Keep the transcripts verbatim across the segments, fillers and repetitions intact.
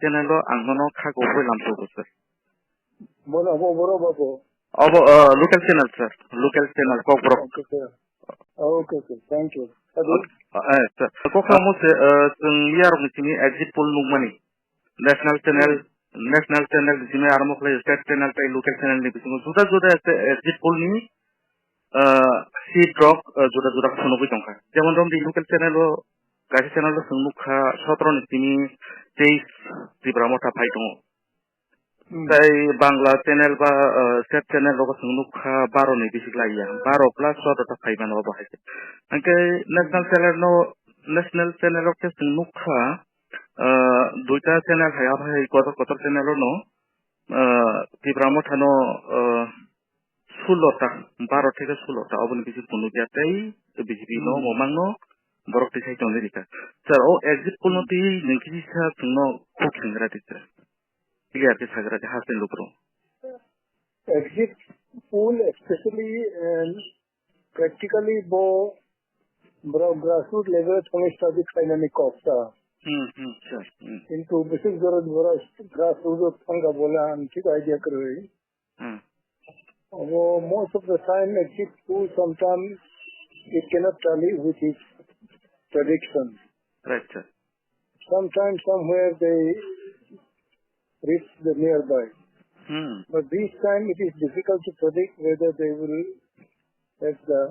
channel o ang nono kha kubui lamsogo, sir. Bono abo boro babo. Abo, uh, local channel, sir. Local channel, Kokborok. Okay, sir. Okay, sir. Thank you. Ado? Okay. Uh, eh, sir. Kokborok mo se, uh, chwng yarokni simi exit poll nukmani. National channel, Hmm. National channel ni simi aro mo khlai state channel tei local channel ni bisingo juda juda se exit poll ni, uh, seat rok, uh, juda juda khe phunugwi tongkha. Jemon romni local channel o, kaisa channel o chwng nukha sotro ni simi teis Tipra Motha phai tongo. Hmm. Tei Bangla channel ba, uh, state channel rogo chwng nukha baro ni bisi laiya, baro plus chwddo ta phai mano bo hai se. Hwnkhe national Hmm. channel no, national channel rok khe chwng nukha, uh, duita channel hai, abo hai kotor kotor channel no, uh, Tipra Motha no, uh, sullo ta, baro theke sullo ta, oboni bisi phunukya tei B J P no Hmm. momang no borok tisai tongwi rikha. Sir, o exit poll no Hmm. twi nwng kisa chwngno khuk hingra di, sir. Clear khe sagra di, haste lukurok. Exit poll, especially, um, practically bo bro grassroots level thangwi study khlainani kok ta. Hmm, hmm, sir. Hmm. Kintu bisi jora jora grassroots o thangkha bole ang thik idea kwrwi. Hmm. Although most of the time exit poll sometimes it cannot tally with its prediction. Right, sir. Sometimes somewhere they reach the nearby. Hmm. But this time it is difficult to predict whether they will have the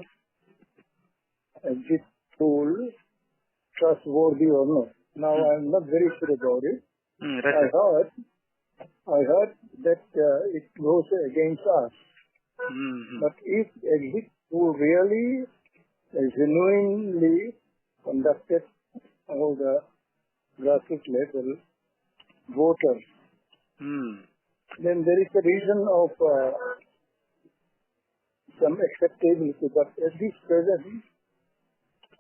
exit poll trustworthy or not. Now, Hmm. I'm not very sure about it. Hmm, right, I sir. heard, I heard that, uh, it goes against us. Hmm, hmm. But if exit poll really, uh, genuinely conducted on the grassroots level voters, Hmm. then there is a reason of, uh, some acceptability, but at this present,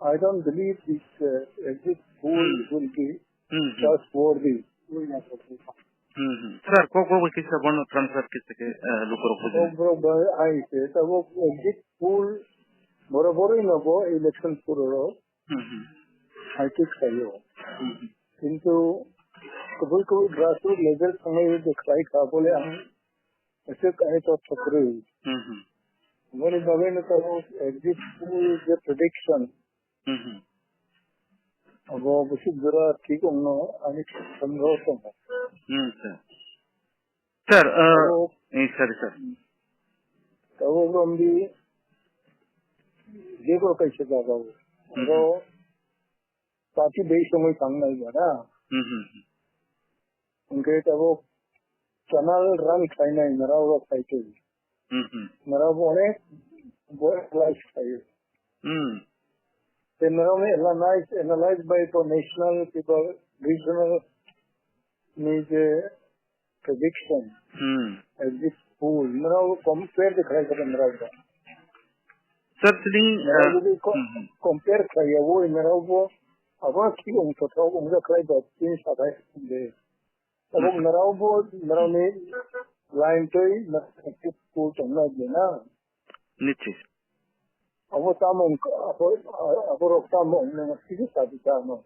I don't believe this, uh, exit poll Hmm. will be Hmm, hmm. trustworthy. Hmm, hmm. Sir, kok bo kisa bono transfer kisa ke, eh, lukurok bujini. Kok borok bai ai se, tabuk exit poll boro boro ino bo election poll ro Hmm, hmm. hai tik sayo. Hmm, hmm. Kintu kubui kubui grassroots level thangai je khlai kha bole ang Aswk ani totho kwrwi. Hmm, hmm. Aboni bagwi no tabuk exit poll je prediction, Hmm, hmm. Abo bwswk jora thik wngno ani sandao tongo. Hmm, sir. Sir, uh, Tabuk eh, sorry, sir. Tabuk romdi jebo kaisa jagao. Hmm, Oro hmm. Party based wngwi tang nai ba na. Hmm, hmm, hmm. Hwnkhe tabuk channel run khlainai norok rok khai twi. Hmm, hmm. Norok bo onek bo analyze khlaiwi. Hmm. Tei norokni analyze, analyze bai bo national kiba regional ni je prediction, Hmm. exit poll, norok compare de khlai kha norok bo. Sir, sini, Norok uh, jodi ko-, hmm, hmm. compare khlai ya bo, norok bo abo ki wng totho wng ja khlai ba chini sathai de. Abo Hmm. norok bo, norok ni line twi, norok exit poll tong na de na. Nichi. Abo tamo wng-, abo, abo rok tamo wng nang sigi sabi tamo.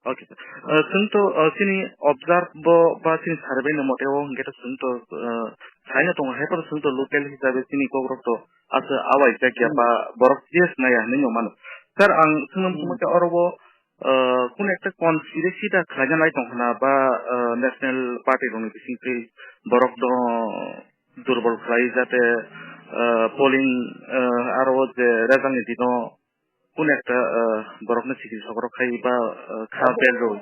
Okay, sir. Uh, chwng to, uh, chini observe bo ba chini survey ni mote o hwnkhe to chwng to, uh, saino tongo, hai phano chwng to local hisabe chini kok rok to asa awai jak ya Hmm. ba borok yes naya hinwi no mano. Sir, ang chwngno Hmm. chwngma khe oro bo, uh, kunu ekta conspiracy da khlaina nai tong khna ba, uh, national party rokni bising twi borok do durbol khlai jate, uh, polling, uh, aro je result ni dino Kun ekta, ah, borokno sikiri sokorok khai ba, ah, kha Abo, bel rwi.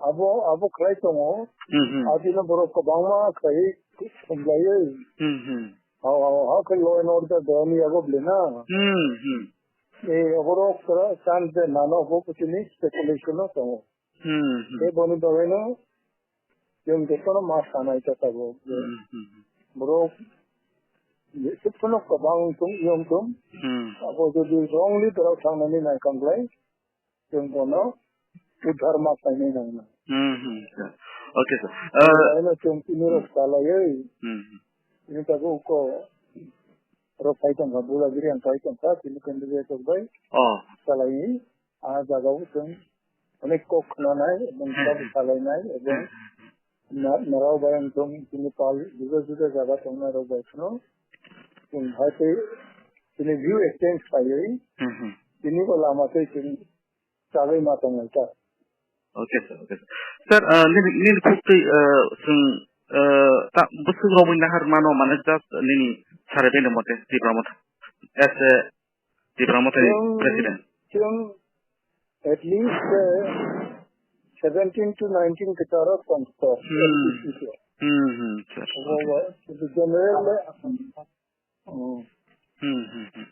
Abo, abo khlai tongo. Hmm, hmm. Adino borok kwbangma khlai thumlaiwi. Hmm, hmm. Hao, hao, hao khe law and order dayani yago bwlwi na. Hmm, hmm. Eh, oborok kra chance de nano obo bwtwini speculation no tongo. Hmm, hmm. Tei boni bagwino Chwng jotono ma sanai ta tabuk je Hmm, hmm, hmm. borok jesuk phano kwbang wng thung, wng thung. Hmm. Abo jodi wrongly borok thangnani nai kang lai, chwng bono udhar ma khainai nang nai. Hmm, hmm, sir. Okay, sir. Chwng Uh, aino chwng tini rok salaiwi, hmm, hmm. Tini tabuk ko rok phai tongkha, bula biri ang phai tongkha, tini candidate rok bai Oh. salaiwi. Ah, jaga o chwng onek kok khwnanai, ebong Hmm. sabo salainai, ebong Hmm. na-, narao bai ang tong, chini pal juda juda jaga tongnai rok bai phano. Chwng hai tei chini view exchange khaiwi, Hmm, hmm. Chini bo lama tei chwng chagwi ma tongnai ta. Okay, sir. Okay, sir. Sir, uh, nini, nini khuktwi, uh, chwng, uh, ta, bwswk romwi nahar mano, mane just nini sarai bini mote, Tipra Motha. As a Tipra Motha Chwng, president. Chwng at least, uh, seventeen to nineteen kwcharo tongkha. Hmm. Hmm, hmm, sir. General, Hmm. Hmm, hmm, hmm.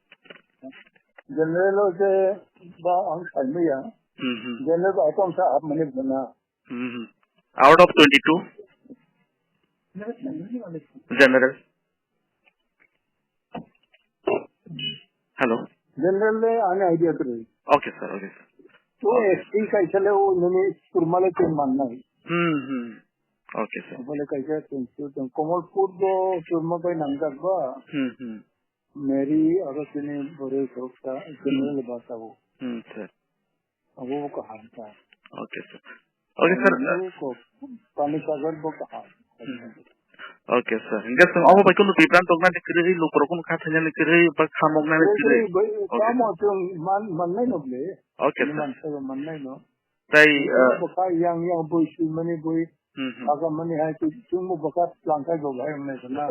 General o je ba ang saimaya. Hmm, hmm. General ba akong sa ap mani bana. Hmm, hmm. Out of twenty-two? General. Hello? General le ani idea kre. Okay, sir, okay, sir. To Okay. S T kaisa le o nini surmale ke mannai. Hmm, hmm. Okay, sir. Abole kaisa tengsu teng Kamalpur bo churma bai nangjak ba. Hmm, hmm. Mary aro chini bore soroksa general basa bo. Hmm, sir. Abo bo kaham ta. Okay, sir. Okay, sir. Abo ko Panisagar bo kaham. Hmm. Okay, sir. Hingke sir, omo bai kunu bibran tokna ni kwrwi, lukurok kunu kha thaina ni kwrwi, ba kha mokna ni kwrwi. Bai, bai, Okay, tamo sir. Chwng man, mannai no ble. Okay, sir. Man sa mannai no. Tai, Chwng uh, bo kha yang yang boi sui mani boi. Hmm, hmm. Aga mani hai tu chwngbo bwkha langkhai bo hai wngnai sana.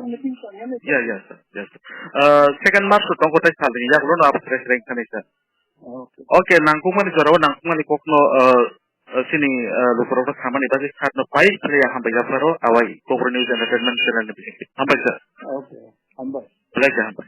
Ya, ya, sir. Ya, sir. Uh, second March to tongko tai salni yagulo no abo fresh rank thani, sir. Okay. Okay, nangkukmani jorao nangkukmani kokno, uh, uh, sini, uh, lukurokno samani bagwi sir no pai khlaiya hambai yapharo awai Kokborok News Entertainment channel ni bisingtwi. Hambai, sir. Okay, hambai. Belai khe hambai.